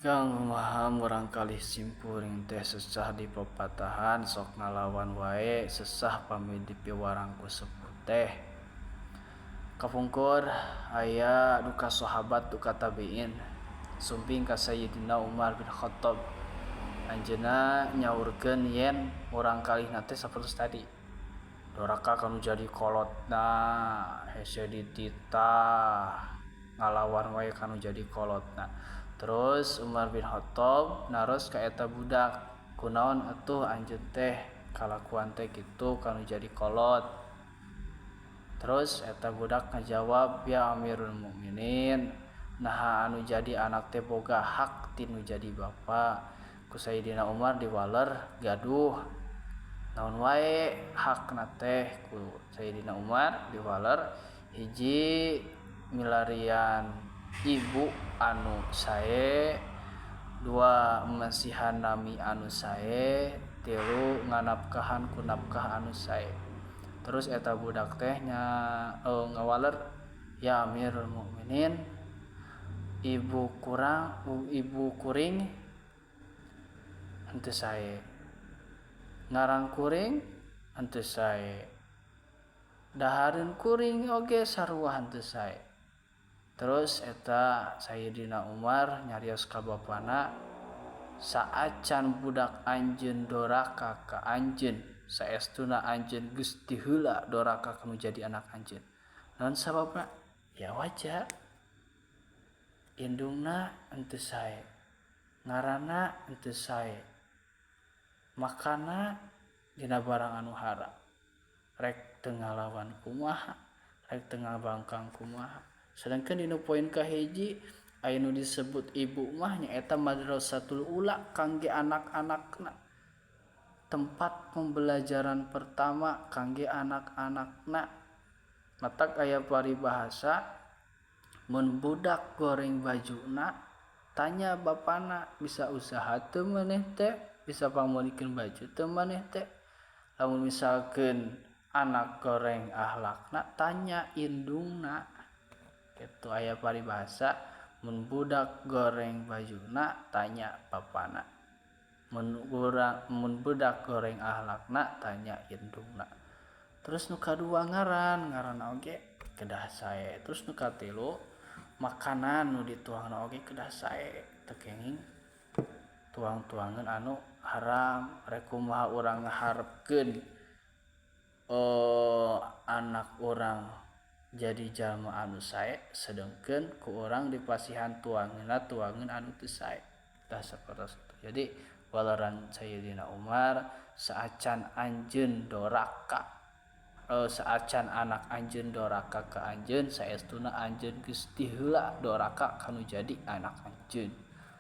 Kang kumaha murangkalih simkuring teh sesah dipapatahan sok ngalawan wae sesah pami dipiwarang ku sepuh teh. Kapungkur aya duka sahabat duka tabiin sumping ka Sayyidina Umar bin Khattab. Anjeunna nyaurkeun yen murangkalihna teh sapertos tadi. Doraka ka nu jadi kolotna hese dititah ngalawan wae ka nu jadi kolotna. Terus Umar bin Khattab naros ka eta budak, kunaon atuh anjeun teh kalakuan teh kitu ka nu jadi kolot. Terus eta budak ngajawab, ya Amirul Mukminin, naha anu jadi anak teh boga hak ti nu jadi bapa. Ku Sayyidina Umar diwaler gaduh. Naon wae hakna teh ku Sayyidina Umar diwaler hiji milarian ibu anu sae, dua masihan nami anu sae, tilu nganapkahan ku napkah anu sae. Terus eta budak teh nya ngawaler, ya Amirul Mukminin, ibu kurang ibu kuring henteu sae, ngaran kuring henteu sae, dahareun kuring oge sarua henteu sae. Terus eta Sayyidina Umar nyarios ka bapana, saacan budak anjeun doraka ka anjeun, saestuna anjeun geus ti heula doraka ka nu jadi anak anjeun. Naon sababna? Ya wajar. Indungna henteu sae, ngaranna henteu sae, makanna dina barang anu haram. Rek teu ngalawan kumaha, rek teu ngabangkang kumaha. Sedangkan dina poin kahiji aya nu disebut ibu mah nyaeta madrasatul ula kangge anak-anakna. Tempat pembelajaran pertama kangge anak-anakna. Matak aya paribahasa mun budak goreng bajuna tanya bapana bisa usaha teu maneh teh, bisa pangmeulikeun baju teu maneh teh. Lamun misalkeun anak goreng akhlakna tanya indungna. Kitu aya paribahasa mun budak goreng bajuna tanya bapana. Mun urang mun budak goreng akhlakna tanya indungna. Terus nu kadua ngaran, ngaranna oge kedah sae. Terus nu katilu makanan nu dituangna oge kedah sae, teu kenging tuang-tuangeun anu haram. Rek kumaha urang ngaharepkeun anak urang jadi jalma anu sae, sedengkeun ku urang dipasihan tuangeunna tuangeun anu teu sae. Tah sapertos itu. Jadi waleran Sayyidina Umar saacan anjeun doraka, saacan anak anjeun doraka ka anjeun, saestuna anjeun geus ti heula doraka ka nu jadi anak anjeun.